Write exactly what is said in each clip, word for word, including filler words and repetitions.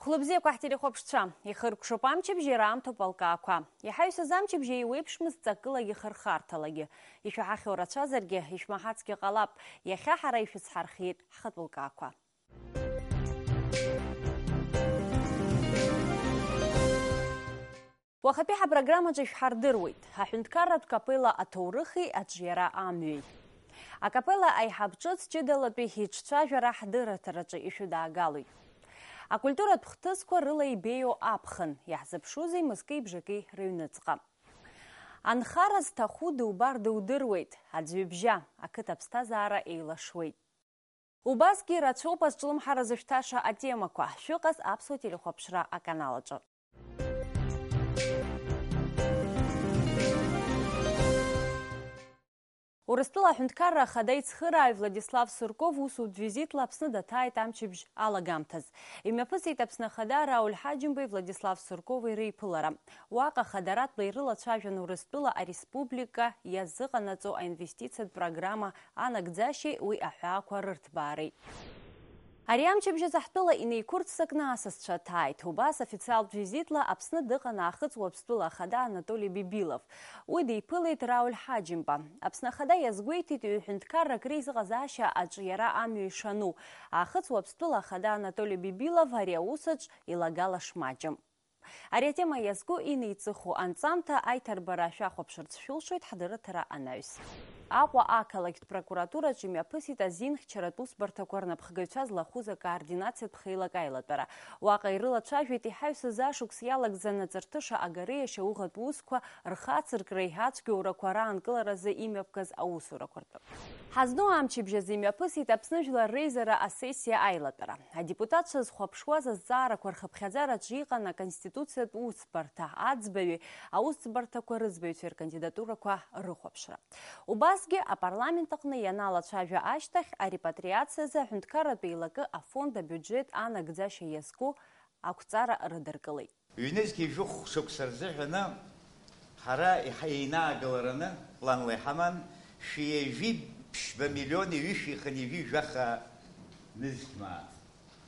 Хәлыбзиақәа ҳтелехәаԥшцәа, ихыркәшоуп амчыбжь, ираамҭоуп алкаақәа. Иҳаҩсыз амчыбжь еиуеиԥшмызт ҵакылагьы хырхарҭалагьы. Ишәаҳахьоу рацәазаргьы, ишәмаҳацгьы ҟалап. Иахьа ҳара ишәыцҳархиеит ҳхатә лкаақәа. Уахатәи ҳапрограммаҿы ишәҳардыруеит аҳәынҭқарратә капелла аҭоурыхи аҿиара амҩеи. Акапелла аиҳаб ҿыц ҷыдалатәи иҿцәажәара ҳдырраҭараҿы ишәыдаагалоит. Акультуратә хҭысқәа рыла ибеиоу аԥхын, иаҳзыԥшузеи мызки бжаки рыҩныҵҟа. Анхара зҭаху дубар дудыруеит, аӡҩыбжьа, ақыҭа аԥсҭазаара еилашуеит. Убасгьы ирацәоуп азҿлымҳара зышәҭаша атемақәа, шәыҟаз аԥсуа телехәаԥшра аканал аҿы. Урыстәыла аҳәынҭқарра ахада ицхырааҩ Владислав Сурков усутә визитла Аԥсны даҭааит амчыбжь алагамҭаз. Имҩаԥысит Аԥсны ахада Рауль Ҳаџьымбеи Владислав Суркови реиԥылара. Уаҟа хадаратәла ирылацәажәон Урыстәыла ареспублика иазыҟанаҵо аинвестициатә программа анагӡашьеи уи аҳәаақәа рырҭбаареи. Ари амчыбжь азы ҳтәыла инеиқәырццакны асасцәа ҭааит. Убас официалтә визитла Аԥсны дыҟан Аахыҵ Уаԥстәыла ахада Анатоли Бибилов. Уи диԥылеит Рауль Ҳаџьымба. Аԥсны ахада иазгәеиҭеит ҩ-ҳәынҭқаррак реизыҟазаашьа аҿиара амҩа ишану. Аахыҵ Уаԥстәыла ахада Анатоли Бибилов ари аусаҿ илагала шмаҷым. Ари атема иазку инеиҵыху анҵамҭа аиҭарбара шәахәаԥшырц шәылшоит ҳдырраҭара анаҩс. Аҟәа ақалақьтә прокуратураҿы имҩаԥысит азинхьчаратә усбарҭақәа рнапхгаҩцәа злахәыз акоординациатә хеилак аилатәара. Уаҟа ирылацәажәеит иҳаҩсыз ашықәс иалагӡаны аҵарҭыша агареи ашьауӷатә усқәа рхацыркреи ацәгьоурақәа раанкыларазы имҩаԥгаз аусурақәа ртәы. Ҳазну амчыбжь азы имҩаԥысит Аԥсны Жәлар Реизара асессиа аилатәара. Адепутатцәа зхәаԥшуаз азҵаарақәа рхыԥхьаӡараҿы иҟан аконституциатә усбарҭа аӡбаҩи аусӡбарҭақәа рыӡбаҩцәеи ркандидатурақәа рыхәаԥшра. Убасгьы апарламент аҟны ианалацәажәа ашьҭахь арепатриациазы аҳәынҭқарратә еилакы афонд абиуџьет анагӡашьа иазку ақәҵара рыдыркылеит. Ҩнызқьи жәохә шықәса рзыҳәаны ҳара иҳа-, еинаагалараны планла иҳаман шәи ҩажәи ԥшьба миллиони ҩышәи хынҩажәи жәаха нызқь мааҭ.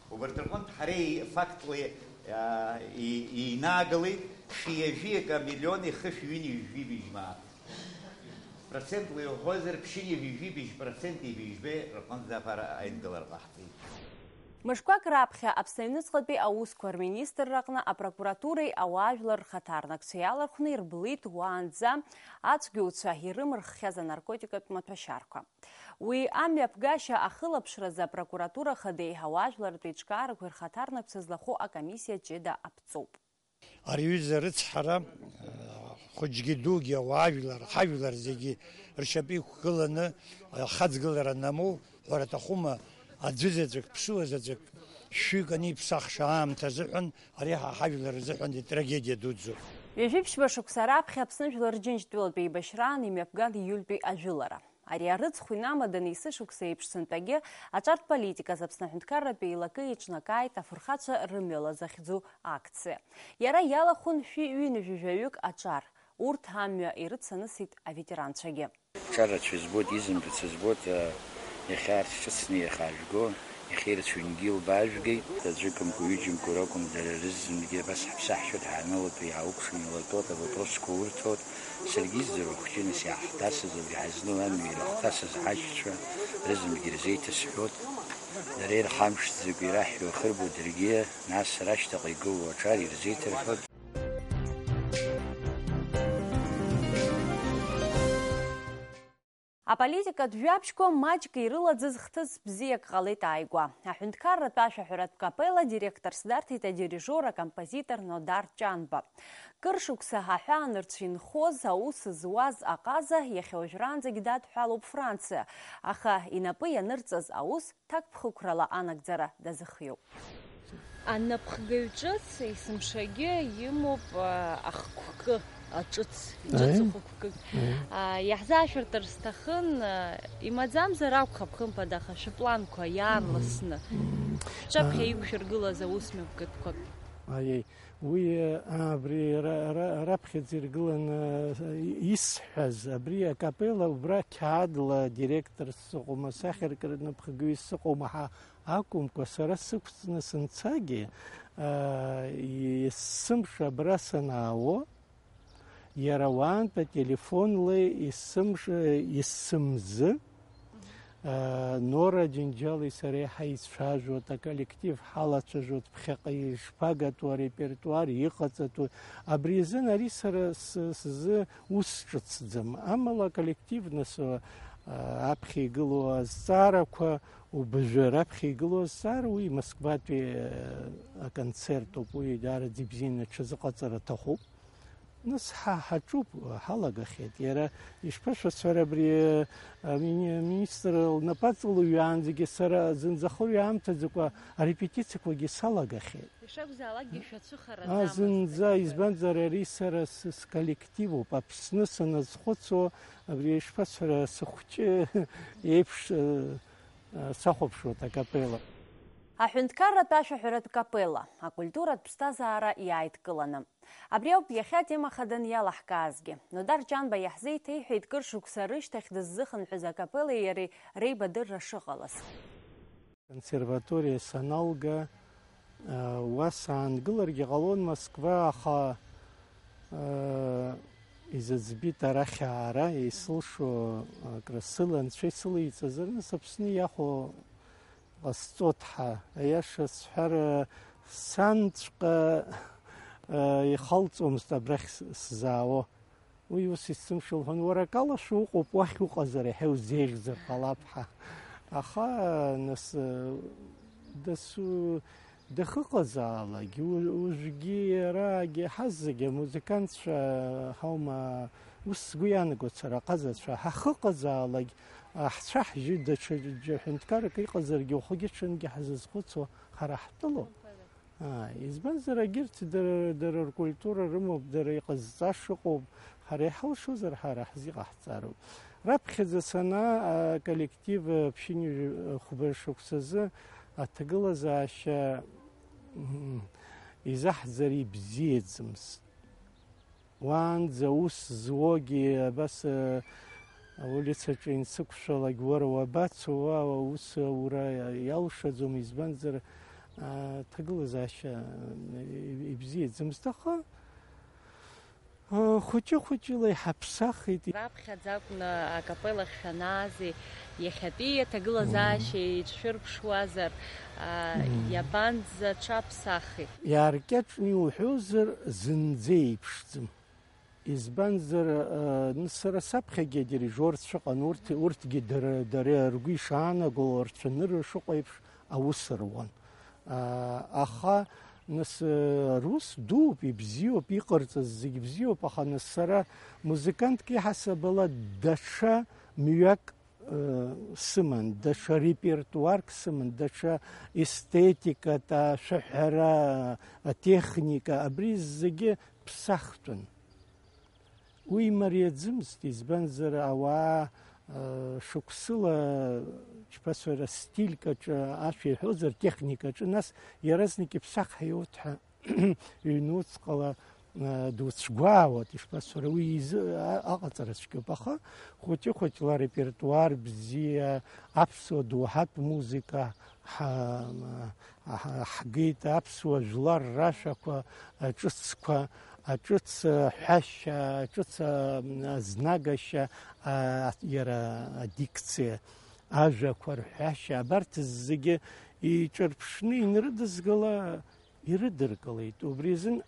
Убарҭ рҟынтә ҳара и-, фактла, а, и-, еинаагалеит шәи ҩажәи акы миллиони хышәи ҩынҩажәи быжь мааҭ. Процентла иуҳәозар, ԥшьынҩажәи жәибжь проценти быжьбеи рҟынӡа аԥара аингалара ҟаҳҵеит. Мышқәак раԥхьа Аԥсны аҩныҵҟатәи аусқәа рминистрраҟны апрокуратуреи ауаажәлар рхаҭарнакцәеи иалархәны ирблит уаанӡа ацәгьоуцәа ирымырххьаз анаркотикатә маҭәашьарқәа. Уи амҩаԥгашьа ахылаԥшразы апрокуратура хадеи ауаажәлартә еиҿкаарақәеи рхаҭарнакцәа злахәу акомиссиа ҷыда аԥҵоуп. Ари аҩыза арыцҳара, хәыҷгьы дугьы, ауаажәлар, ҳажәлар зегьы ршьапы иқәгыланы ахаҵгылара анамоу, ҳәара аҭахума, аӡәы заҵәык, ԥсуа заҵәык, шәҩык аниԥсахша аамҭа азыҳәан, ари ҳа ҳажәлар рзыҳәан итрагедиа дуӡӡоуп. Ҩажәи ԥшьба шықәса раԥхьа Аԥсны Жәлар Рџьынџьтәылатә еибашьраан имҩаԥган ииультәи ажәылара. Ари арыцхә инамаданы есышықәса еиԥш сынтәагьы аҿартә политиказ Аԥсны аҳәынҭқарратә еилакы еиҿнакааит афырхацәа рымҩала захьӡу акциа. Иара иалахәын шәи ҩынҩажәи жәаҩык аҿар. Урҭ амҩа ирыцанысит аветеранцәагьы. Ҿарацәа збоит, изымбац збоит, а, иахьа арҭ ҿыцны иахьаажәго, иахьа ирацәаҩнгьы илбаажәгеит. Аӡәыкымкәа, ҩыџьамкәа ракәым, дара рызынгьы абас ҳаԥсаҳшьоит, ҳаанылатәа иаауқәшәаны илатәоуп, авопросқәа урҭоит. Саргьы издыруа хәҷы нас иааҳҭасыз, убри ҳазну амҩа ирыхҭасыз ҳашьцәа рызынгьы ирзеиҭасҳәоит. Дара ирхамԥшӡакәа ираҳҳәо ахырбо даргьы, нас рашьҭаҟа игылоу аҿар ирзеиҭарҳәоит. Аполитикатә жәабжьқәа маҷк ирылаӡыз хҭыс бзиак ҟалеит ааигәа. Аҳәынҭқарратә ашәаҳәаратә капелла директорс дарҭеит адирижиор, акомпозитор Нодар Ҷанба. Кыр шықәса аҳәаанырцә инхоз аус зуаз аҟаза иахьа уажәраанӡагь дадҳәалоуп Франциа, аха инапы ианырҵаз аус ҭакԥхықәрала анагӡара дазыхиоуп. Анапхгаҩ ҿыц есымшагьы имоуп, а, ахқәкы, аҿыц, иҿыц Аи. Ахықәкык. Аи. А, иаҳзаашәыртыр сҭахын, а, имаӡамзар акәхап, хымԥада, аха шәыпланқәа иаарласны Мм. Шәҿаԥхьа А. Иқәшәыргылаз аус мҩаԥгатәқәак. Аиеи, уи, а, абри ра-, ра-, раԥхьаӡа иргыланы, а, исҳәаз, абри акапелла убра қьаадла директорс сыҟоума, сахьаркыратә напхгаҩыс сыҟоума ҳәа акәымкәа, сара сықәҵны санцагьы, а, есымша абра санаауо, иара уаантәи ателефонла исымш-, исымзы, аа, Нора Џьынџьали сареи ҳаицәажәоит, аколлектив ҳалацәажәоит, ԥхьаҟа ишԥагатәу арепертуар, иҟаҵатәу. Абри азын ари сара с-, сзы ус ҿыцӡам. Амала аколлектив нас, аа, аԥхьа игылоу азҵаарақәа, убжа раԥхьа игылоу азҵаара, уи Москватәи, аа, аконцерт ауп, уи даараӡа ибзианы аҽазыҟаҵара аҭахуп. Нас ҳа ҳаҿуп, ҳалагахьеит. Иара ишԥашәасҳәара, абри, а, мини-, аминистр лнапаҵ лыҩаанӡагьы сара зынӡа хырҩа аамҭаӡакәа арепетициақәагьы салагахьеит. Ишакәзаалакгьы шәацәыхараӡамызт. А, зынӡа, акгьы. Избанзар, ари сара с-, сколлективуп. Аԥсны саназхәыцуа, абри ишԥасҳәара, сыхәҷы еиԥш, э, э, сахәаԥшуеит акапелла. Аҳәынҭқарратә ашәаҳәаратә капелла, акультуратә ԥсҭазаара иааидкыланы. Абри ауп иахьа атема хаданы иалаҳкаазгьы. Нодар Ҷанба иаҳзеиҭеиҳәеит кыр шықәса рышьҭахь дыззыхынҳәыз акапеллеи иареи реибадырра шыҟалаз. Аконсерваториа саналга, уа саангыларгьы ҟалон Москва, аха изыӡбит арахь аара, исылшо акры сыла, анцәа исылеиҵазар, нас Аԥсны иахәо ҟасҵоит ҳәа. Аиаша сҳәар, санҵәҟьа, э, ихалҵомызт абрахь с-, сзаауа. Уи ус исзымшәо лҳәон, уара акалашәа уҟоуп, уахь уҟазар, иаҳа иузеиӷьзар ҟалап ҳәа. Аха, нас, э, дасу дахыҟазаалак, у-, уажәгьы арагьы ҳазегьы амузыкантцәа ҳаума, ус сгәы иаанагоит сара, аҟазацәа, ҳахыҟазаалак, а, ҳцәа-ҳжьы даҽа џьа ҳәынҭқаррак иҟазаргьы, уахгьы-ҽынгьы ҳзызхәыцуа ҳара ҳтәылоуп. Аа, избанзар, егьырҭ дара, дара ркультура рымоуп, дара иҟазҵаша ыҟоуп, ҳара иҳалшозар ҳара ҳзы иҟаҳҵароуп. Раԥхьаӡа санаа, аколлектив ԥшьынҩажәи хәба шықәсазы аҭагылазаашьа, мм, изаҳӡар ибзиаӡамызт. Уаанӡа ус зуогьы абас, э, аулицаҿы инсықәшәалак, уара уабацо, уа ус аура иалшаӡом, избанзар, а, ҭагылазаашьа, э, ибзиаӡамызт, аха, э, хәыҷы-хәыҷыла иҳаԥсахит. Раԥхьаӡа акәны акапеллахь шәанаази, иахьатәи аҭагылазаашьа еиҿшәырԥшуазар, а, Мм. иабанӡаҿаԥсахи? Иааркьаҿны иуҳәозар, зынӡа еиԥшӡам. Избанзар, э, н-, сара саԥхьагьы адирижиорцәа ыҟан, урҭ, урҭгьы дара, дара ргәы ишаанаго, рцәанырра шыҟоу еиԥш аус руан. А, аха, нас, э, рус дууп, ибзиоуп, иҟарҵаз зегь бзиоуп, аха, нас, сара музыкантк иҳасабала даҽа мҩак, э, сыман, даҽа репертуарк сыман, даҽа естетиката, ашәаҳәара, атехника, абри зегьы ԥсахтәын. Уи мариаӡамызт, избанзар, ауаа, э, шықәсыла, ишԥасҳәара, стильк аҿы ашәа иҳәозар, техника аҿы, нас иаразнак иԥсахҳаиуеит ҳәа ҩнуҵҟала, э, дуцәгәаауеит, ишԥасҳәара, уи изы-, а-, аҟаҵара цәгьоуп. Аха хәыҷы-хәыҷла арепертуар бзиа, аԥсуа доуҳатә музыка ҳа-, ҳа-, ҳгеит, аԥсуа жәлар рашәақәа, аҿыцқәа, аҿыц ҳәашьа, аҿыц, а, знагашьа, а, иара адикциа, ажәақәа рҳәашьа, абарҭ зегьы иҿырԥшны инрыдызгала, ирыдыркылеит. Убри азын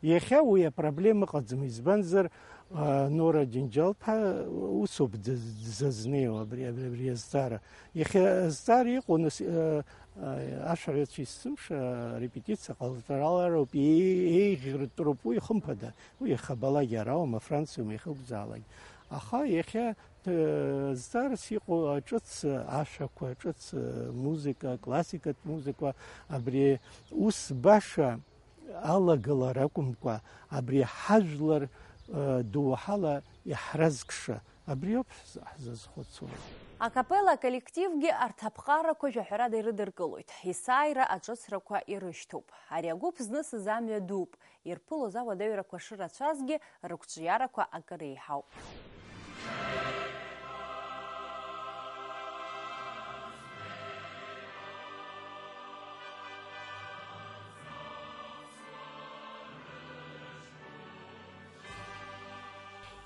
иахьа уи апроблема ыҟаӡам, избанзар, а, Нора Џьынџьал-ԥҳа усоуп дыз-, дзазнеиуа абри, абри, абри азҵаара. Иахьа азҵаара иҟоу, нас, а, а, ашәаҳәацәа есымша арепетициа ҟалҵаралароуп, еи-, еиӷьыртәроуп уи, хымԥада. Уи иахьабалак иара аума, Франциа аума, иахьакәзаалак. Аха иахьа, э, зҵаарас иҟоу аҿыц, ашәақәа, аҿыц, э, музыка, классикатә музыка, абри ус баша алагалара акәымкәа, абри ҳажәлар, э, доуҳала иаҳразкша, абри ауп ҳз-, ҳзызхәыцуа. Акапелла аколлективгьы арҭ аԥҟарақәа жәаҳәарада ирыдыркылоит, есааира аҿыцрақәа ирышьҭоуп. Ари агәыԥ знысыз амҩа дууп, ирԥылоз ауадаҩрақәа шырацәазгьы, рықәҿиарақәа акыр еиҳауп.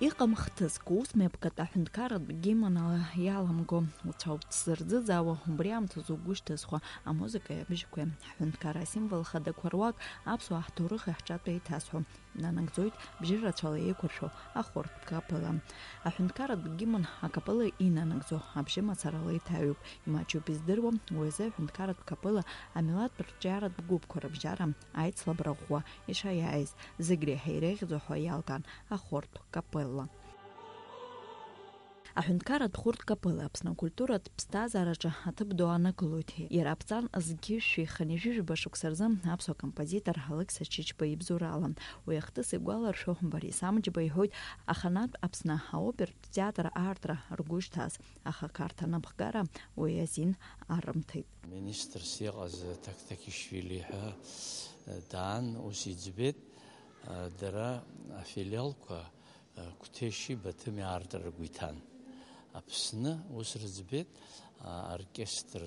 Иҟам хҭыск, ус мҩаԥгатә аҳәынҭқарратә гимн ала иаламго, уцәа уҭзырӡыӡаауа, убри аамҭазы угәы шьҭызхуа, амузыкеи абжьқәеи, ҳҳәынҭқарра асимвол хадақәа руак, аԥсуаа ҳҭоурыхи ҳҿатәи еиҭазҳәо, инанагӡоит бжьы рацәала еиқәыршәо ахортә капелла. Аҳәынҭқарратә гимн акапелла инанагӡо абжьы мацарала иҭаҩуп, имаҷуп издыруа, уи азы аҳәынҭқарратә капелла амилаҭтә рҿиаратә гәыԥқәа рыбжьара аицлабра ӷәӷәа ишаиааиз, зегь реиҳа иреиӷьӡоу ҳәа иалкаан ахортә капелла. Аҳәынҭқарратә хортә капелла Аԥсны акультуратә ԥсҭазаараҿы аҭыԥ ду ааннакылоит. Иара аԥҵан зқьи жәшәи хынҩажәи жәаба шықәса рзы аԥсуа композитор Алықьса Чычба ибзоурала. Уи ахҭыс игәаларшәо Борис Амҷба иҳәоит, аханатә Аԥсны аопертә театр аартра ргәы шьҭаз, аха Қарҭ анапхгара уи азин арымҭеит. Министрс иҟаз Тактакишвили ҳәа даан, ус иӡбеит, дара афилиалқәа Қәҭешьи Баҭыми аартра ргәы иҭан. Аԥсны ус рыӡбеит, а, оркестр,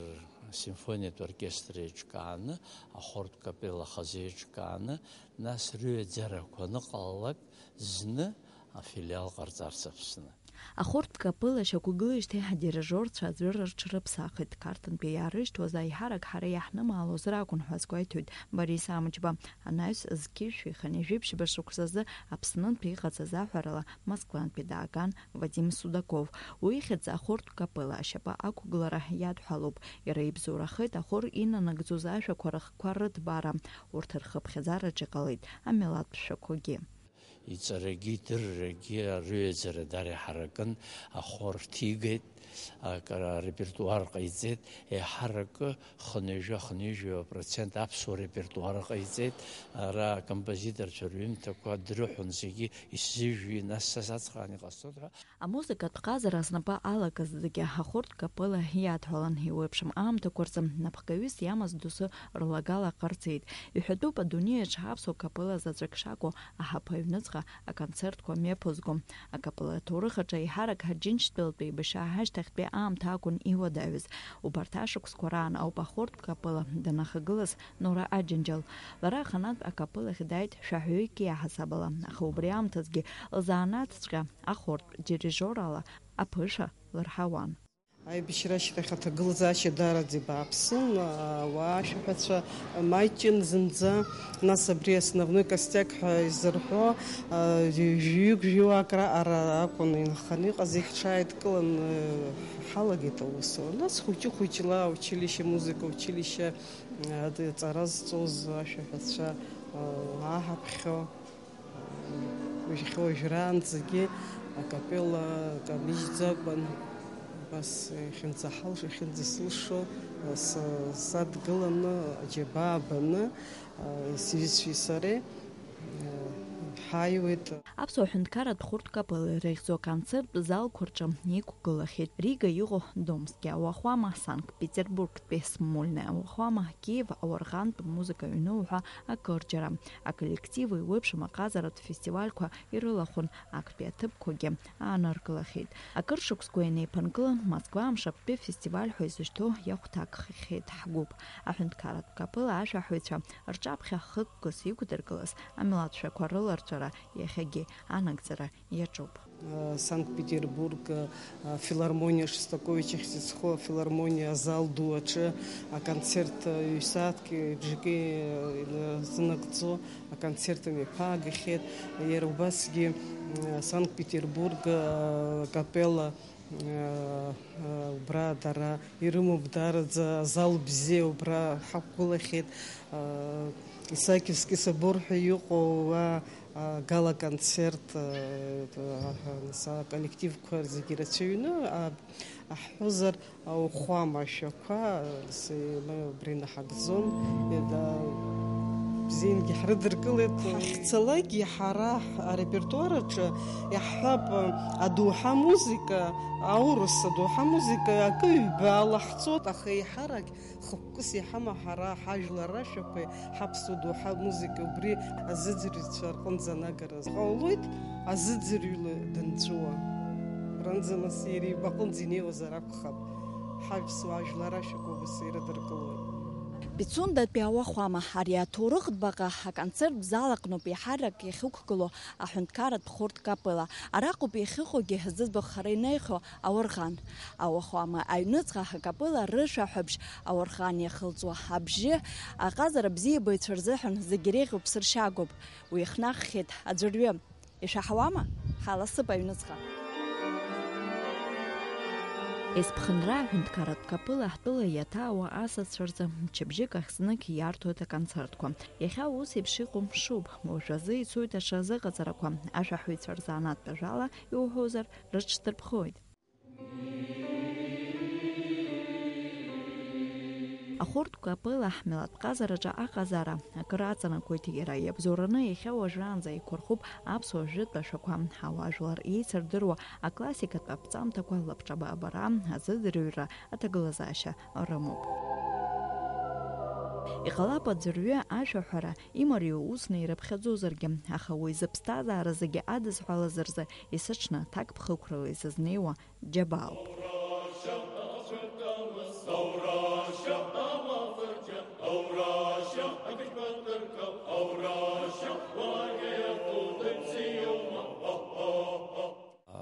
асимфониатә оркестр еиҿкааны, ахортә капелла хазы еиҿкааны, нас рыҩаӡарақәа аныҟалалак зны афилиал ҟарҵарц Аԥсны. Ахортә капелла шьақәгылеижьҭеи адирижорцәа аӡәыр рҽрыԥсахит, Қарҭынтәи иаарышьҭуаз аиҳарак ҳара иаҳнымаалоз ракәын ҳәа азгәеиҭоит Борис Амҷба. Анаҩс зқьи жәшәи хынҩажәи жәаба шықәсазы Аԥснынтәи иҟаҵаз аҳәарала Москвантәи дааган Вадим Судаков. Уи ихьӡ ахортә капелла ашьапы ақәгылара иадҳәалоуп. Иара ибзоурахеит ахор инанагӡоз ажәақәа рыхқәа рыҭбаара. Урҭ рхыԥхьаӡараҿы иҟалеит амилаҭтә шәақәагьы. Иҵарагьы идыррагьы рыҩаӡара дара иҳаракын, ахор ҭигеит, акы-, арепертуар ҟаиҵеит, еиҳаракы хынҩажәа, хынҩажәа процент аԥсуа репертуар ҟаиҵеит, ара акомпозиторцәа рҩымҭақәа дрыҳәон зегьы, исзыжәҩи, нас са сацхраан иҟасҵоит ҳәа. Амузыкатә ҟазара знапы алакыз зегьы ахортә капелла иадҳәалан, еиуеиԥшым аамҭақәа рзы напхгаҩыс иамаз доусы рлагала ҟарҵеит. Иҳәатәуп, адунеиаҿ аԥсуа капелла заҵәык шакәу аҳаԥы аҩныҵҟа аконцертқәа мҩаԥызго. Акапелла аҭоурых аҿы еиҳарак Ҳаџьынџьтәылатәи еибашьра ашьҭахьтәи аамҭа акәын иуадаҩыз. Убарҭ ашықәсқәа раан ауп ахортә капелла данахагылаз Нора Аџьынџьал. Лара аханатә акапеллахь дааит шәаҳәаҩык иаҳасабала, аха убри аамҭазгьы лзанааҭҵәҟьа ахортә дирижиорала аԥышәа лырҳауан. Аибашьра ашьҭахь аҭагылазаашьа даараӡа ибааԥсын, ауаа ашәаҳәацәа маҷын зынӡа, нас абри основной костяк ҳәа изырҳәо, жәаҩык-жәаҩык раҟара акәын инханы иҟаз, иаҳҽааидкылан, ҳалагеит аус. Нас хәыҷы-хәыҷла аучилище, музыка училище, аҵара зҵоз ашәаҳәацәа аҳаԥхьо. Уажәхьы уажәраанӡагьы акапелла камыжьӡакәан, убас иахьынӡаҳалшо, иахьынӡасылшо, са-, садгыланы, аџьабаа баны, сҩызцәеи сареи, ҳааиуеит. Аԥсуа ҳәынҭқарратә хортә капелла ирыхьӡо аконцерттә залқәа рҿы иқәгылахьеит Рига иҟоу Домски ауахәама, Санкт-Петербургтәи Смольный ауахәама, Киев ауарӷантә музыка ҩны уҳәа акырџьара. Аколлектив еиуеиԥшым аҟазаратә фестивальқәа ирылахәын, актәи аҭыԥқәагьы ааныркылахьеит. Акыр шықәсқәа инеиԥынкылан, Москва амшаԥтәи афестиваль ҳәа изышьҭоу иахәҭакхахьеит ҳгәыԥ. Аҳәынҭқарратә капелла ашәаҳәаҩцәа рҿаԥхьа хықәкыс иқәдыргылаз амилаҭшәақәа рыларҵәара иахьагьы анагӡара иаҿуп. Санкт-Петербург, афилармониа Шостакович ахь зызхо афилармониа азал ду аҿы аконцерт ҩ-сааҭки бжаки иназынагӡо аконцерт мҩаԥаагахьеит. Иара убасгьы Санкт-Петербург акапелла убра дара ирымоуп, даараӡа азал бзиа убра ҳақәгылахьеит. Исаакиевски собор ҳәа иҟоу уа гала-концерт, нас аколлективқәа зегьы ирацәаҩны, аҳҳәозар, ауахәама ашәақәа, нас, убра инаҳагӡон. Бзиангьы ҳрыдыркылеит. Ҳахьцалакгьы ҳара арепертуар аҿы иаҳҳәап, адоуҳа музыка, аурыс адоуҳа музыка акы ҩба алаҳҵоит, аха еиҳарак хықәкыс иҳама ҳара ҳажәлар рашәақәеи ҳаԥсуа доуҳа музыкеи убри азыӡырҩцәа рҟынӡа анагара ҟалоит, азыӡырҩла данҵәуа. Ранӡа нас иара иҩбаҟынӡа инеиуазар акәхап, ҳаԥсуа ажәлар рашәақәа убас ирыдыркылоит. Пицундатәи ауахәама, ари аҭоурыхтә баҟа аконцерттә зал аҟноуп еиҳарак иахьықәгылоу аҳәынҭқарратә хәырҭ капыла. Араҟоуп иахьыҟоугьы зыӡбахә хара инаҩхьоу ауарӷан. Ауахәама аҩныҵҟа акапыла рышәаҳәабжь ауарӷан иахылҵуа абжьы аҟазара абзиабаҩцәа рзыҳәан зегь иреиӷьу ԥсыршьагоуп. Уи ихнаххьеит аӡәырҩы. Ишәаҳауама? Ҳаласып аҩныҵҟа. Есԥхынра аҳәынҭқарратә капыла ҳтәыла иаҭаауа асасцәа рзы мчыбжьык ахь знык ииарҭоит аконцертқәа. Иахьа ус еиԥш иҟоу мшуп, уажәазы ицоит аҽазыҟаҵарақәа, ашәаҳәаҩцәа рзанааҭтә ажәала иуҳәозар, рыҽдырԥхоит. Ахәырҭ капыла ҳмилаҭ ҟазараҿы аҟазара акыр аҵанакуеит, иара иабзоураны иахьа уажәраанӡа иқәырхуп аԥсуа жәытә ашәақәа, ҳауаажәлар еицырдыруа аклассикатә аԥҵамҭақәа, лабҿаба абара, азыӡырҩра, аҭагылазаашьа рымоуп. Иҟалап аӡәырҩы ашәаҳәара имариоу усны ирыԥхьаӡозаргьы, аха уи зыԥсҭазаара зегьы адызҳәалаз рзы есыҽны аҭакԥхықәрала изызнеиуа џьабаауп.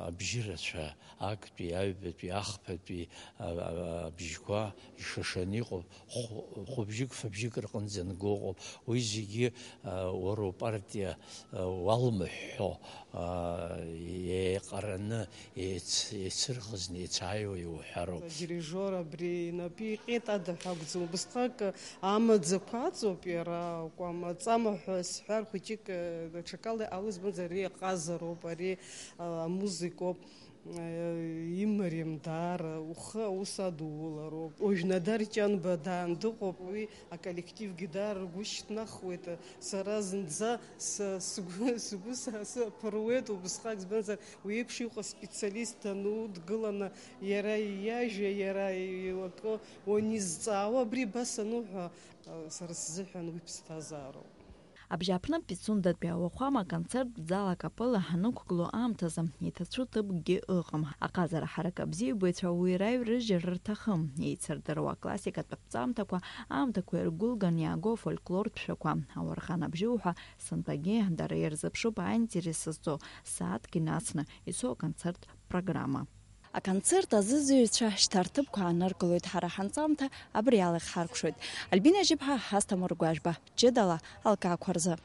Абжьы рацәа, актәи, аҩбатәи, ахԥатәи, а, а, абжьқәа ишашаны иҟоуп, хә-, хәыбжьык, фыбжьык рҟынӡа ианго ыҟоуп. Уи зегьы, а, уара упартиа, а, уалмыҳәҳәо, а, еиҟараны, еиц-, еицырӷызны, еицааиуа иуҳәароуп. Адирижиор абри инапы иҟьеит ада ҳәа акәӡам. Убысҟак амаӡақәа аҵоуп иара, акәама, аҵама ҳәа сҳәар хәыҷык, даҽакала иҟалоит, избанзар, ари аҟазароуп, ари, а, амузыкоуп. Имариам даара ухы аус адуулароуп. Уажә Надар Ҷанба даан дыҟоуп, уи аколлективгьы даара ргәы шьҭнахуеит. Сара зынӡа са сгәы, сгәы са, саԥыруеит убысҟак, избанзар, уи еиԥш иҟоу специалист данудгыланы, иара иажәа, иара илакы уанизҵаауа, абри абас ануҳәа, сара сзыҳәан уи ԥсҭазаароуп. Абжьааԥны Пицундатәи ауахәама аконцерттә зал акапыла ҳанықәгылоу аамҭазы иҭацәу ҭыԥкгьы ыҟам. Аҟазара ҳарак абзиабаҩцәа уи раҩрыжьыр рҭахым. Еицырдыруа аклассикатә аԥҵамҭақәа, аамҭақәа иргәылган иааго афольклортә шәақәа, ауарӷан абжьы уҳәа сынтәагьы дара ирзыԥшуп аинтерес зҵоу сааҭк инацны ицо аконцерттә программа. Аконцерт азыӡырҩцәа шьҭа рҭыԥқәа ааныркылоит, ҳара ҳанҵамҭа абри ала ихҳаркәшоит. Альбина Жьыԥҳа, Асҭамыр Гәажәба, ҷыдала алкаақәа рзы.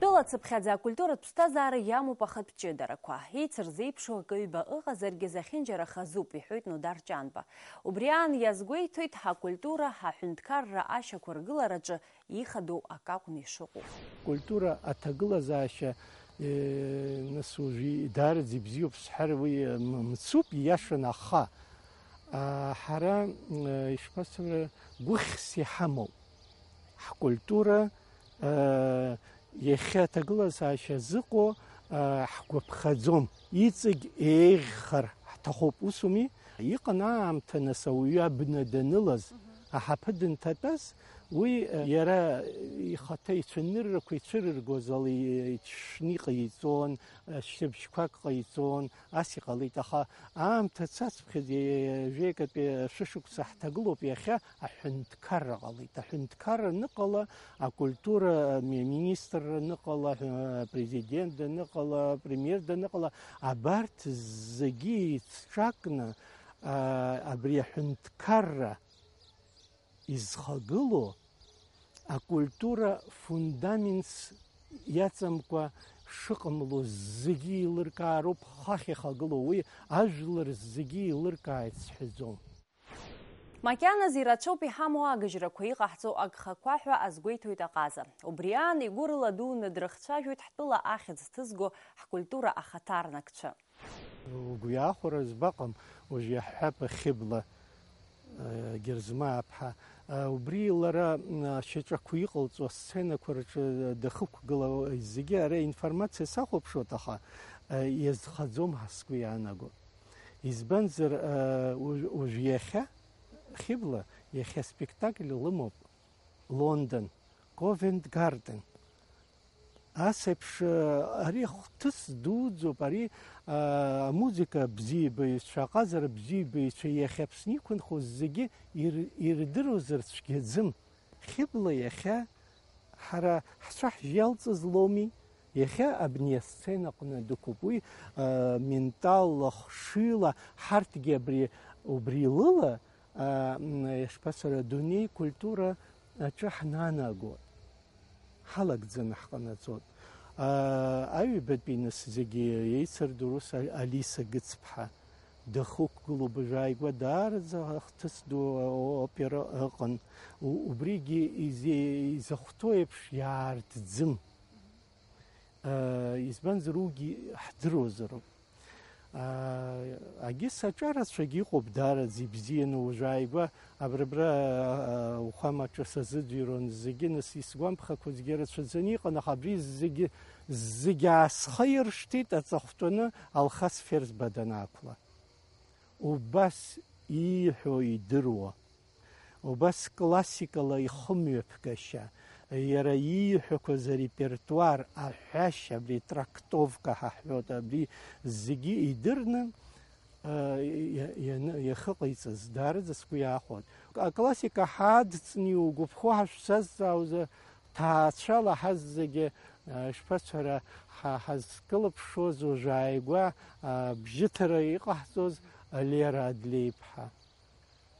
Тәыла цыԥхьаӡа акультуратә ԥсҭазаара иамоуп ахатә ҷыдарақәа. Еицырзеиԥшу акы-ҩба ыҟазаргьы, зехьынџьара хазуп, иҳәоит Нодар Ҷанба. Убри аан иазгәеиҭоит ҳакультура, ҳаҳәынҭқарра ашьақәыргылараҿы ихадоу акы акәны ишыҟоу. Культура аҭагылазаашьа, э, нас уажәы даараӡа ибзиоуп сҳәар, уи, э, м-, мцуп, ииашаны, аха, а, ҳара, э, ишԥасҳәара, гәыхьс иҳамоуп. Ҳкультура, э, иахьа аҭагылазаашьа зыҟоу, э, ҳгәаԥхаӡом. Иҵегь еиӷьхар ҳҭахуп, усуми? Иҟан аамҭа, нас, ауаҩы абна данылаз, аҳаԥы дынҭатәаз, уи, э, иара ихаҭа ицәаныррақәа ицәырыргоз ала иҽшны иҟаиҵон, э, шьыбжьқәак ҟаиҵон, ас иҟалеит, аха аамҭа цацԥхьаӡа, ҩажәеи акатәи шәышықәса ҳҭагылоуп, иахьа аҳәынҭқарра ҟалеит. Аҳәынҭқарра аныҟала, акультура ми-, министрра аныҟала, аҳәы-, апрезидент даныҟала, апремиер даныҟала, абарҭ зегьы еицҿакны, а, абри аҳәынҭқарра изхагылоу акультура фундаментс иаҵамкәа шыҟамло зегьы еилыркаароуп хахь ихагылоу, уи ажәлар зегьы еилыркааит сҳәаӡом. Макьаназ ирацәоуп иҳамоу агыжьрақәа, иҟаҳҵо агхақәа ҳәа азгәеиҭоит аҟаза. Убри аан игәы рыла дуны дрыхцәажәоит ҳтәыла ахьӡ ҭызго ҳкультура ахаҭарнакцәа. Угәы иаахәара збаҟам, уажә иаҳҳәап, Хьыбла, э, Герзмааԥҳа, Убри лара ашьаҿақәа иҟалҵо асценақәа рҿы дахықәгылоу зегьы ара информациа сахәаԥшуеит, аха иазхаӡом ҳәа сгәы иаанаго. Избанзар, уажә иахьа Хьыбла иахьа спектакль лымоуп Лондон, Covent Garden. Ас еиԥш, ари хҭыс дуӡӡоуп, ари, амузыка бзиабаҩцәа, аҟазара бзиабаҩцәа иахьа Аԥсны иқәынхоз зегьы ир-, ирдыруазар цәгьаӡым. Хьыбла иахьа ҳара ҳцәа ҳжьалҵыз лоуми, иахьа абни асценаҟны дықәуп. Уи, менталла, хшыҩла, ҳарҭгьы абри, убри лыла, ишԥасҳәара, адунеи культура аҿы ҳнанагоит. Ҳалагӡаны ҳҟанаҵоит. Аҩбатәи нас зегьы еицырдыруаз Алиса Гыцԥҳа дахықәгылоуп, уажәааигәа даараӡа ахҭыс ду опера ыҟан. Убригьы изахәҭоу еиԥш иаартӡым. Избанзар, уигьы ҳдыруазароуп. Агьыс аҿарацәагьы ыҟоуп, даараӡа ибзианы, уажәааигәа абрабра ухәамаҿы сазыӡырҩуан зегьы, нас исгәамԥхақәазгьы рацәаӡаны иҟан, аха абри зегьы, зегьы аасхаиршҭит аҵыхәтәаны Алхас Ферзба данаақәла. Убас ииҳәо идыруа. Убас классикала ихымҩаԥгашьа, иара ииҳәақәаз арепертуар, аҳәашьа, абри трактовка ҳәа ҳҳәоит, абри зегьы идырны, иа-, иа-, ианы иахыҟаиҵаз даараӡа сгәы иаахәоит. Аклассика ҳадҵны иугәаԥхо ҳашәзазҵаауазар, ҭаацәала ҳазегьы, ишԥасҳәара, ҳа-, ҳазкылыԥшуаз уажәааигәа, абжьыҭара иҟаҳҵоз Лера Адлеиԥҳа.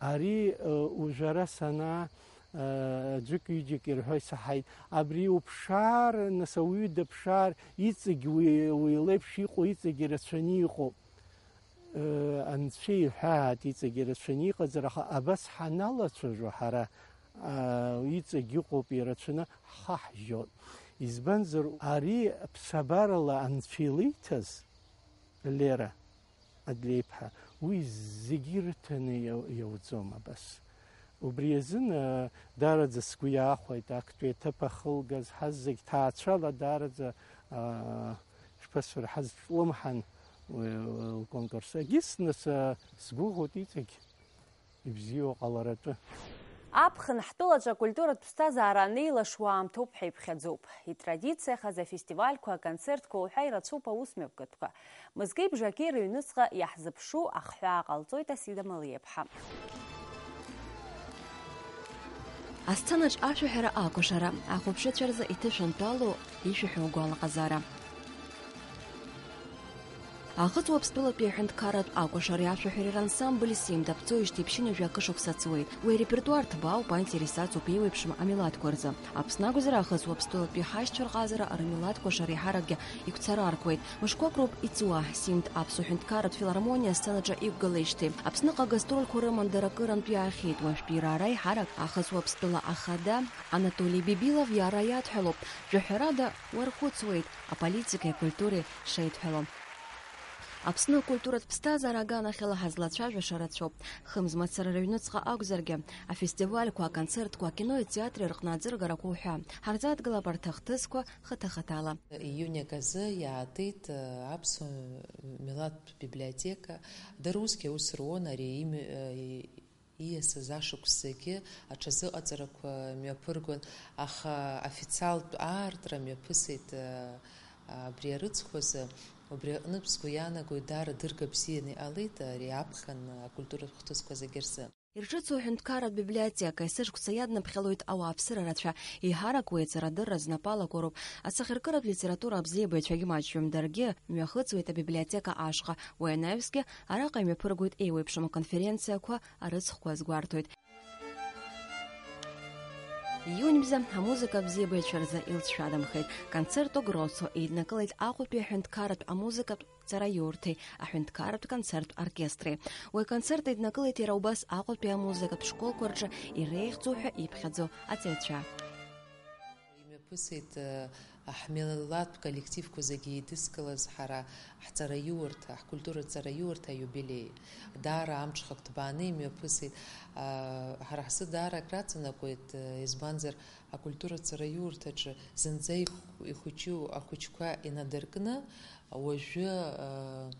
Ари, э, ужәара санаа, э, аӡәык-ҩыџьак ирҳәо исаҳаит. Абри уԥшаар, нас, ауаҩы дыԥшаар, иҵегь уи, уи леиԥш иҟоу иҵегь ирацәаны иҟоуп. Э, анцәа иҳәаат, иҵегь ирацәаны иҟазар, аха абас ҳаналацәажәо ҳара, а, иҵегь иҟоуп ирацәаны, ҳхаҳжьоит. Избанзар, ари ԥсабарала анцәа илиҭаз, Лера Адлеиԥҳа, уи зегьы ирыҭаны иау-, иауӡом абас. Убри азын, а, даараӡа сгәы иаахәеит актәи аҭыԥ ахылгаз, ҳазегь ҭаацәала даараӡа, а, шԥасҳәара, ҳазҿлымҳан уи, уи лконкурс. Егьыс, нас, а, сгәыӷуеит иҵегь ибзиоу ҟаларатәы. Аԥхын ҳтәылаҿы акультуратә ԥсҭазаара анеилашуа аамҭоуп ҳәа иԥхьаӡоуп. Итрадициахаз афестивальқәа, аконцертқәа уҳәа ирацәоуп аусмҩаԥгатәқәа. Мызкеи бжаки рыҩныҵҟа иаҳзыԥшу ахҳәаа ҟалҵоит Асида Малиаԥҳа. Асценаҿ ашәаҳәара акәашара, ахәаԥшыцәа рзы иҭышәынтәалоу ишәаҳәо агәалаҟазаара. Аахыҵ Уаԥстәылатәи аҳәынҭқарратә акәашареи ашәаҳәареи рансамбль Симд аԥҵоижьҭеи ԥшьынҩажәа акы шықәса ҵуеит. Уи арепертуартә баауп, аинтерес аҵоуп еиуеиԥшым амилаҭқәа рзы. Аԥсны акәзар, аахыҵ Уаԥстәылатәи ҳашьцәа рҟазара рмилаҭ кәашара еиҳаракгьы игәцараркуеит. Мышқәак роуп иҵуа, Симд аԥсуа ҳәынҭқарратә филармониа асценаҿы иқәгылеижьҭеи. Аԥсныҟа гастрольқәа рыман дара акырынтә иаахьеит, уажәтәи раара еиҳарак аахыҵ Уаԥстәыла ахада Анатоли Бибилов иара иадҳәалоуп. Жәаҳәарада, уархәыцуеит аполитикеи акультуреи шеидҳәало. Аԥсны акультуратә ԥсҭазаара аганахьала ҳазлацәажәаша рацәоуп. Хымз мацара рыҩнуҵҟа акәзаргьы, афестивальқәа, аконцертқәа, акинои атеатри рҟны аӡыргарақәа уҳәа. Ҳарзааҭгылап арҭ ахҭысқәа хыҭа-хыҭала. Июнь аказы иаатит, э, аԥсуа милаҭтә библиотека. Дара усгьы аус руан ари ими-, э, ииасыз ашықәс зегьы аҽазыҟаҵарақәа мҩаԥыргон, аха официалтә аартра мҩаԥысит, э, абри арыцхәазы. Убри аҟнытә, сгәы иаанагоит, даара дырга бзианы иҟалеит ари аԥхын акультуратә хҭысқәа зегьы рзы. Ирҿыцу аҳәынҭқарратә библиотека есышықәса иаднаԥхьалоит ауааԥсыра рацәа, еиҳарак уи аҵарадырра знапы алаку роуп. Асахьаркыратә литература абзиабаҩцәагьы маҷҩым даргьы мҩахыҵуеит абиблиотека ашҟа. Уи анаҩсгьы араҟа имҩаԥыргоит еиуеиԥшым аконференциақәа, арыцхәқәа азгәарҭоит. Ииунь мза амузыка абзиабаҩцәа рзы илҵшәадамхеит. Концерт Огросо еиднакылеит Аҟәатәи аҳәынҭқарратә амузыкатә ҵараиурҭеи аҳәынҭқарратә концерттә оркестри. Уи аконцерт еиднакылеит иара убас Аҟәатәи амузыкатә школқәа рҿы иреиӷьӡоу ҳәа иԥхьаӡо аҵаҩцәа. Ԥысит, э, ҳмилаҭтә коллективқәа зегьы еидызкылаз ҳара ҳҵараиурҭа, ҳкультуратә ҵараиурҭа аиубилеи. Даара амҽхак ҭбааны имҩаԥысит. А, ҳара ҳзы даара акраҵанакуеит, э, избанзар, акультуратә ҵараиурҭаҿы зынӡа ихә-, ихәыҷу ахәыҷқәа инадыркны, уажәы, э,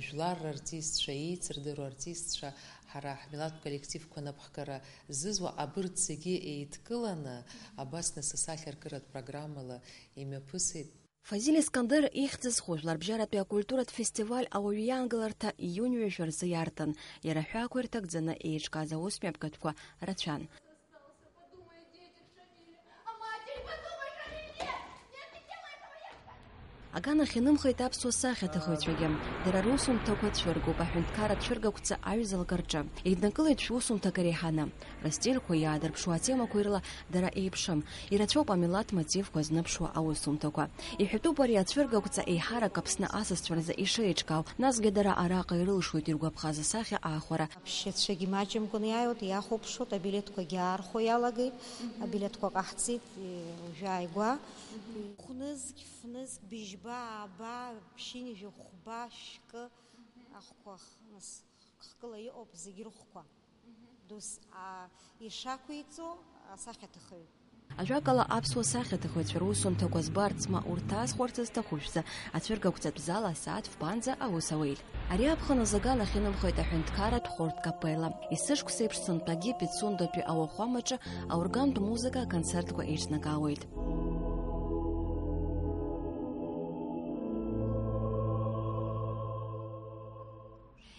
Жәлар рартистцәа, еицырдыруа артистцәа, ҳара ҳмилаҭтә коллективқәа напхгара зызуа абырҭ зегьы еидкыланы, абас нас асахьаркыратә программала имҩаԥысит. Фазиль Искандер ихьӡ зху жәларбжьаратәи акультуратә фестиваль ауаҩы иаангыларҭа ииуни ҩажәа рзы иарҭан, иара аҳәаақәа ирҭагӡаны еиҿкааз аусмҩаԥгатәқәа рацәан. Аганахь инымхеит аԥсуа сахьаҭыхыҩцәагьы. Дара русумҭақәа цәыргоуп аҳәынҭқарратә цәыргақәҵа аҩыза лкарҿы. Еиднакылеит шәусумҭак иреиҳаны. Растильқәа, иаадырԥшуа атемақәа ирыла дара еиԥшым. Ирацәоуп амилаҭ мотивқәа зныԥшуа аусумҭақәа. Иҳәатәуп ари ацәыргақәҵа еиҳарак Аԥсны асасцәа рзы ишеиҿкаау, насгьы дара араҟа ирылшоит иргәаԥхаз асахьа аахәара. Аԥсшьацәагьы маҷымкәан иааиуеит, иахәаԥшуеит, абилеҭқәагьы аархәо иалагеит, абилеҭқәа ҟаҳҵеит, уажәы ааигәа. Хәнызқь, фнызқь, быжьба, ааба, ԥшьынҩажәи хәба, шәкы, ахәқәа х-, нас, хкыла иҟоуп зегь рыхәқәа. Дус, а, ишақәиҵо асахьаҭыхҩы. Ажәакала, аԥсуа сахьаҭыхыҩцәа русумҭақәа збарц ма урҭ аазхәарц зҭаху шәзы, ацәыргақәҵатә зал асааҭ фбанӡа аус ауеит. Ари аԥхын азы аганахь инымхеит аҳәынҭқарратә хәырҭ капелла. Есышықәса еиԥш сынтәагьы Пицундатәи ауахәамаҿы аоргантә музыка аконцертқәа еиҿнакаауеит.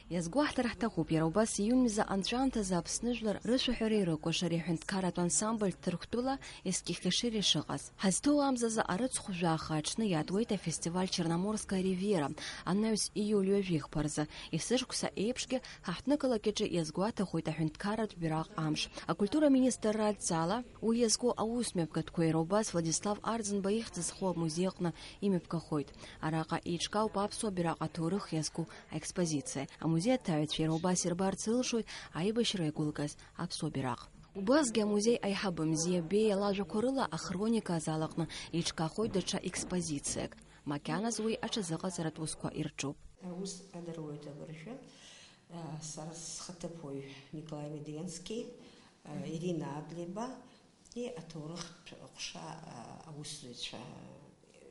Иазгәаҳҭар ҳҭахуп, иара убас июнь мза анҵәамҭазы Аԥсны жәлар рышәаҳәареи рыкәашареи аҳәынҭқарратә ансамбль Ҭырқәтәыла Ескихешери шыҟаз. Ҳазҭоу амзазы арыцхә жәаха аҽны иаатуеит афестиваль Черноморская ривьера, анаҩс ииуль ҩажәихԥа рзы. Есышықәса еиԥшгьы ҳаҳҭнықалақь аҿы иазгәаҭахоит аҳәынҭқарратә бираҟ амш. Акультура министрра адҵала, уи иазку аусмҩаԥгатәқәа иара убас Владислав Арӡынба ихьӡ зху амузеи аҟны имҩаԥгахоит. Араҟа еиҿкаауп аԥсуа бираҟ аҭоурых иазку аекспозициа. Амузеи аҭаҩцәа иара убас ирбарц рылшоит аибашьра иагәылгаз аԥсуа бираҟ. Убасгьы амузеи аиҳабы Мзиа Беиа лажәақәа рыла ахроника азал аҟны еиҿкаахоит даҽа експозициак. Макьаназ уи аҽазыҟаҵаратә усқәа ирҿуп. Аус адыруеит абыржәы, а, сара схаҭыԥуаҩ Николаи Медведенски, а, Ирина Адлеиба, и аҭоурыхтә ҟәша, а, аусзуҩцәа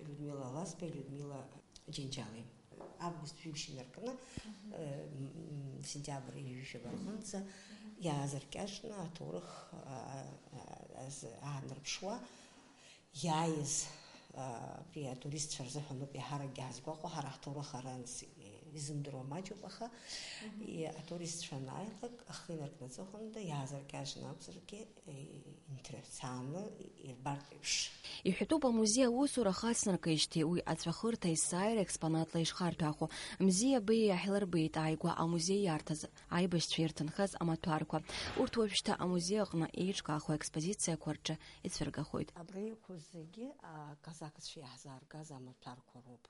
Людмила Лазбеи, Людмила Џьынџьали. Август ҩымш инаркны, э, м, сентиабр ҩажәижәаба рҟынӡа иаазыркьаҿны аҭоурых, а, а, азы аанарԥшуа иааиз, а, абри атуристцәа рзыҳәаноуп еиҳаракгьы ҳазгәаҟуа, ҳара ҳҭоурых аранӡа изымдыруа маҷуп, аха, и-, атуристцәа анааилак, ахы инаркны аҵыхәанда иаазыркьаҿны акәзаргьы, инҭырҳәцааны ирбартә еиԥш. Иҳәатәуп, амузеи аусура хацнаркижьҭеи уи ацәахырҭа есааира експонатла ишхарҭәаахо. Мзиа Беиа иаҳлырбеит ааигәа амузеи иарҭаз, аибашьцәа ирҭынхаз амаҭәарқәа. Урҭ уажәшьҭа амузеи аҟны еиҿкаахо аекспозициақәа рҿы ицәыргахоит. Абри иқәыз зегьы, а, казакцәа иаҳзааргаз амаҭәарқәа роуп.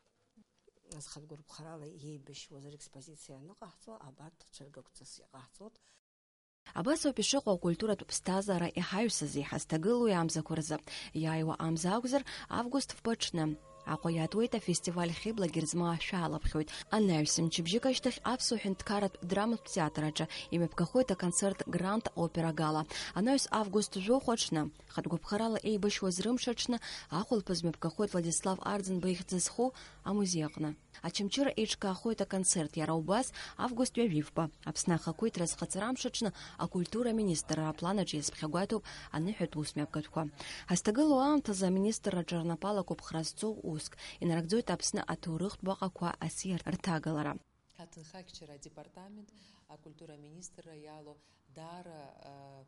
Азхатә гәарԥхарала иеибашьуаз рекспозициа аныҟаҳҵо, абарҭ цәыргақәҵас иҟаҳҵоит. Абас ауп ишыҟоу акультуратә ԥсҭазаара иҳаҩсыз, иҳазҭагылоу амзақәа рзы. Иааиуа амза акәзар, август фба аҽны. Аҟәа иаатуеит афестиваль Хьыбла Герзмаа шәалаԥхьоит. Анаҩс мчыбжьык ашьҭахь Аԥсуа ҳәынҭқарратә драматә театр аҿы имҩаԥгахоит аконцерт Гранд Опера Гала. Анаҩс август жәохә аҽны, хатә гәаԥхарала еибашьуаз рымш аҽны, ахәылԥаз мҩаԥгахоит Владислав Арӡынба ихьӡ зху амузеи аҟны. Очамчыра еиҿкаахоит аконцерт, иара убас август ҩажәи фба, Аԥсны ахақәиҭра азхаҵара амш аҽны акультура аминистрра аплан аҿы иазԥхьагәаҭоуп аныҳәатә ус мҩаԥгатәқәа. Ҳазҭагылоу аамҭазы аминистрраҿы рнапала ақәыԥхра зҵоу уск, инарыгӡоит Аԥсны аҭоурыхтә баҟақәа асиа рҭагалара. Аҭынхакьчара адепартамент акультура аминистрра иалоу даара, а,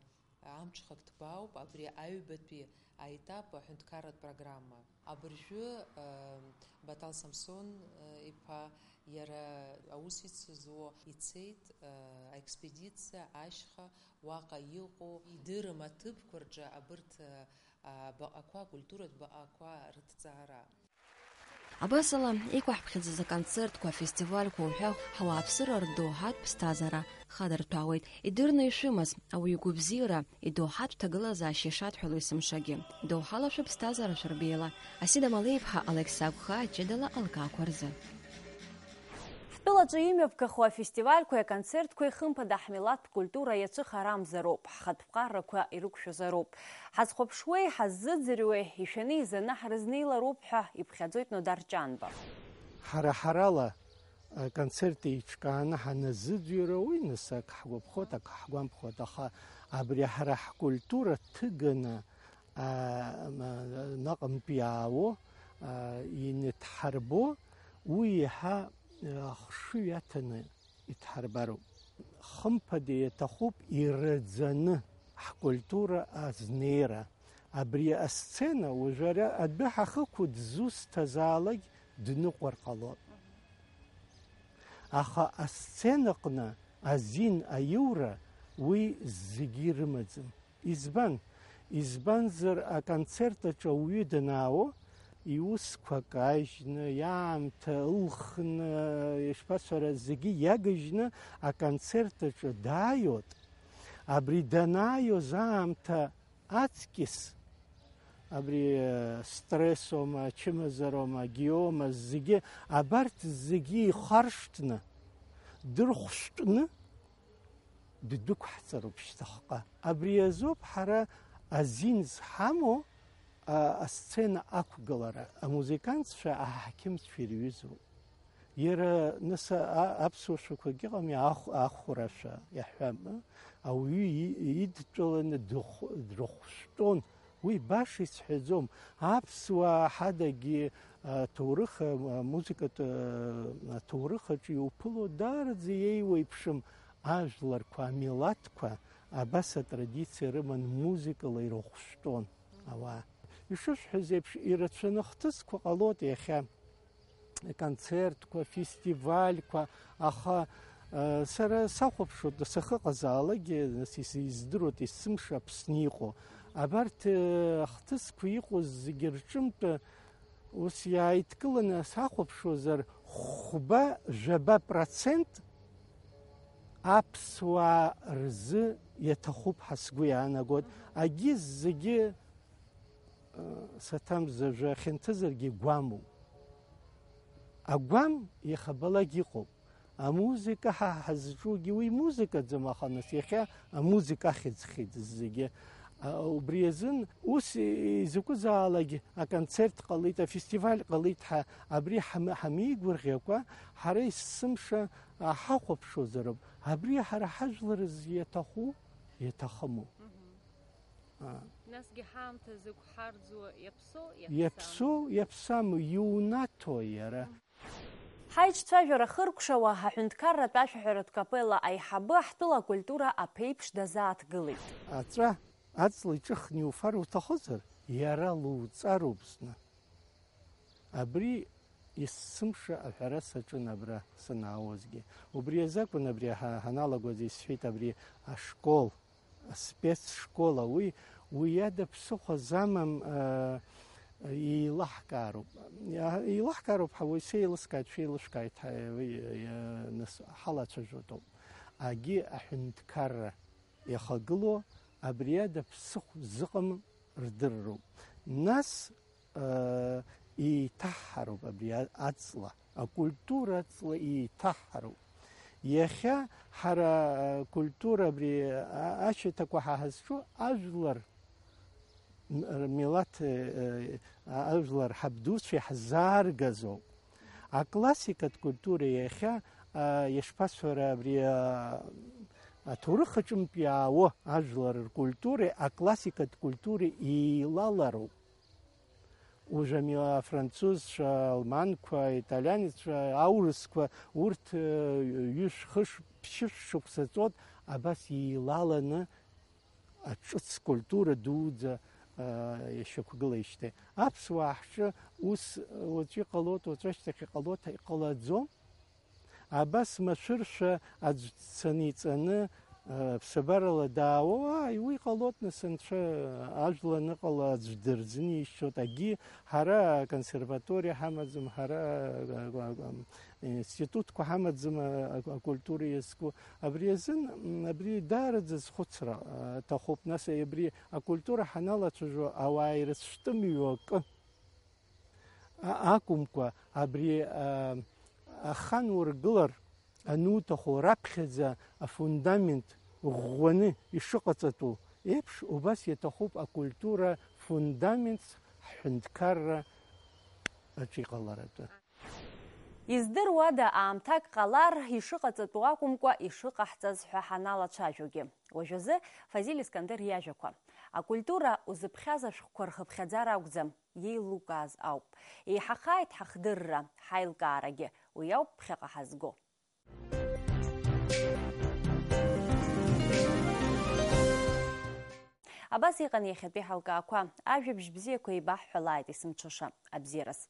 амҽхак ҭбаауп абри аҩбатәи аетап аҳәынҭқарратә программа. Абыржәы, э, Батал Самсон, э, иԥа иара аус ицызуо ицеит, э, аекспедициа ашьха, уаҟа иҟоу идырым аҭыԥқәа рҿы абырҭ, э, абаҟақәа, акультуратә баҟақәа рыҭҵаара. Абасала, иқәаҳԥхьаӡаз аконцертқәа, афестивальқәа уҳәа ҳауааԥсыра рдоуҳатә ԥсҭазаара хадырҭәаауеит. Идырны ишәымаз, ауаҩы игәабзиара, идоуҳатә ҭагылазаашьа ишадҳәало есымшагьы. Доуҳала шәыԥсҭазаара шәырбеила. Асида Малеиԥҳа, Алықьса Агәхаа, ҷыдала алкаақәа рзы. Ҳтәылаҿы имҩаԥгахо афестивальқәеи аконцертқәеи, хымԥада, ҳмилаҭтә культура иацәыхарамзароуп, ҳхатә ԥҟарақәа ирықәшәозароуп. Ҳазхәаԥшуеи, ҳаззыӡырҩуеи, ишәаны изаны ҳрызнеилароуп ҳәа иԥхьаӡоит Нодар Ҷанба. Ҳара ҳарала аконцерт еиҿкааны ҳаназыӡырҩуа, уи нас ак ҳгәаԥхоит, ак ҳгәамԥхоит, аха абри ҳара ҳкультура ҭыганы, а, м-, наҟынтә иаауа, а, инҭҳарбо, уи еиҳа, а, ахшыҩ аҭаны иҭҳарбароуп. Хымԥада, иаҭахуп ираӡаны ҳкультура азнеира. Абри асцена уажәы ара адәы ҳахықәу дзусҭазаалак дныҟәар ҟалоит. Аха асценаҟны азин аиура уи зегьы ирымаӡам. Избан? Избанзар, аконцерт аҿы ауаҩы данаауо, иусқәа кажьны, иаамҭа ылхны, ишԥасҳәара, зегьы иагыжьны аконцерт аҿы дааиоит. Абри данааиоз аамҭа аҵкьыс, абри, э, стрессома, ачымазарома, агиома, зегьы, абарҭ зегьы ихаршҭны, дырхәшәтәны, ддәықәҳҵароуп шьҭахьҟа. Абри азоуп ҳара азин зҳамоу, а, асцена ақәгылара. Амузыкантцәа аҳақьымцәа ирҩызоуп. Иара, нас, а, аԥсуа шәақәагь ыҟами, ахә-, ахәрашәа иаҳҳәап, а? Ауаҩы и-, идтәаланы дыхә-, дрыхәшәтәон. Уи баша исҳәаӡом. Аԥсуаа ҳадагьы, а, ҭоурых, а, музыкатә, а, аҭоурых аҿы иуԥыло даараӡа иеиуеиԥшым ажәларқәа, амилаҭқәа абас атрадициа рыман музыкала ирыхәшәтәон ауаа. Ишысҳәаз еиԥш, ирацәаны хҭысқәа ҟалоит иахьа. Концертқәа, фестивальқәа, аха, э, сара сахәаԥшуеит, сахьыҟазаалакгьы, нас ис-, издыруеит есымша Аԥсны иҟоу. Абарҭ, э, ахҭысқәа иҟоу зегьы рҿынтә ус иааидкыланы сахәаԥшуазар, хәба-жәаба процент аԥсуаа рзы иаҭахуп ҳәа сгәы иаанагоит. Агьи зегьы саҭамзар, жәа хьанҭазаргьы гәамоуп. Агәам иахьабалак иҟоуп. Амузыка ҳа ҳазҿугьы уи музыкаӡам, аха нас иахьа амузыка ахьӡхьеит зегьы. А, убри азын ус изакәызаалак аконцерт ҟалеит, афестиваль ҟалеит ҳәа, абри ҳам-, ҳамеигәырӷьакәа, ҳара есымша, а, ҳахәаԥшуазароуп. Абри ҳара ҳажәлар рзы иаҭаху, иаҭахыму? Мгм. А. Насгьы ҳаамҭа зықәҳарӡуа иаԥсоу, иаԥсам? Иаԥсоу, иаԥсам, иунаҭо иара. Ҳаиҿцәажәара хыркәшауа, аҳәынҭқарратә ашәаҳәаратә капелла аиҳабы ҳтәыла акультура аԥеиԥш дазааҭгылеит. Аҵәа аҵла иҿыхны иуфар уҭахозар, иара луҵароуп зны. Абри есымша аҳәара саҿын абра санаауазгьы. Убри азакәын абри ҳа-, ҳаналагоз исҳәеит абри ашкол, аспецшкола. Уи, уи ада ԥсыхәа замам, а, еилаҳкаароуп. Иа-, еилаҳкаароуп ҳәа уаҩ сеилыскааит, шәеилышәкааит, ҳа-, уи, иа-, нас ҳалацәажәотоуп. Агьи аҳәынҭқарра иахагылоу абри ада ԥсыхә зыҟам рдырроуп. Нас, э, еиҭаҳҳароуп абри а-, аҵла, акультура аҵла еиҭаҳҳароуп. Иахьа ҳара, э, культура абри, а-, ашьаҭақәа ҳа ҳазҿу ажәлар, м-, р-, милаҭ, э, э, а-, ажәлар ҳабдуцәа иаҳзааргазоуп. Аклассикатә культура иахьа, а, ишԥасҳәара, абри, а, аҭоурых аҿынтә иаауа ажәлар ркультуреи аклассикатә культуреи еилалароуп. Уажәы ами афранцузцәа, аалманқәа, аиталианеццәа, аурысқәа, урҭ, э, ҩышә-хышә, ԥшьышә шықәса ҵуеит, абас еилаланы аҿыц культура дуӡӡа, а, ишьақәгылеижьҭеи. Аԥсуаа ҳҿы ус уаҵәы иҟалоит, уаҵәы ашьҭахь иҟалоит ҳәа иҟалаӡом. Абас машәыршәа аӡә дцаны иҵаны, Ԥсабарала даауа, ааи, уи ҟалоит, нас, анцәа ажәла аныҟала аӡә дырӡны ишьоит, агьи ҳара аконсерваториа ҳамаӡам, ҳара, а, а, а, институтқәа ҳамаӡам, а, а, акультура иазку. Абри азын, м, абри даараӡа зхәыцра, а, аҭахуп. Нас абри акультура ҳаналацәажәо, ауаа ирыцәтәымҩу акы а-, акәымкәа, абри, а, ахан ургылар ануҭаху, раԥхьаӡа афундамент ӷәӷәаны ишыҟаҵатәу еиԥш, убас иаҭахуп акультура фундаментс ҳҳәынҭқарра аҿы иҟаларатәы. Издыруада, аамҭак ҟалар, ишыҟаҵатәу акәымкәа, ишыҟаҳҵаз ҳәа ҳаналацәажәогьы? Уажәазы Фазиль Искандер иажәақәа. Акультура узыԥхьаз ашәҟәқәа рхыԥхьаӡара акәӡам, иеилукааз ауп. Еиҳахааит ҳахдырра, ҳаилкаарагьы, уи ауп ԥхьаҟа ҳазго. Абас иҟан иахьатәи ҳалкаақәа. Ажәабжь бзиақәа еибаҳҳәалааит есымҽаша. Абзиараз.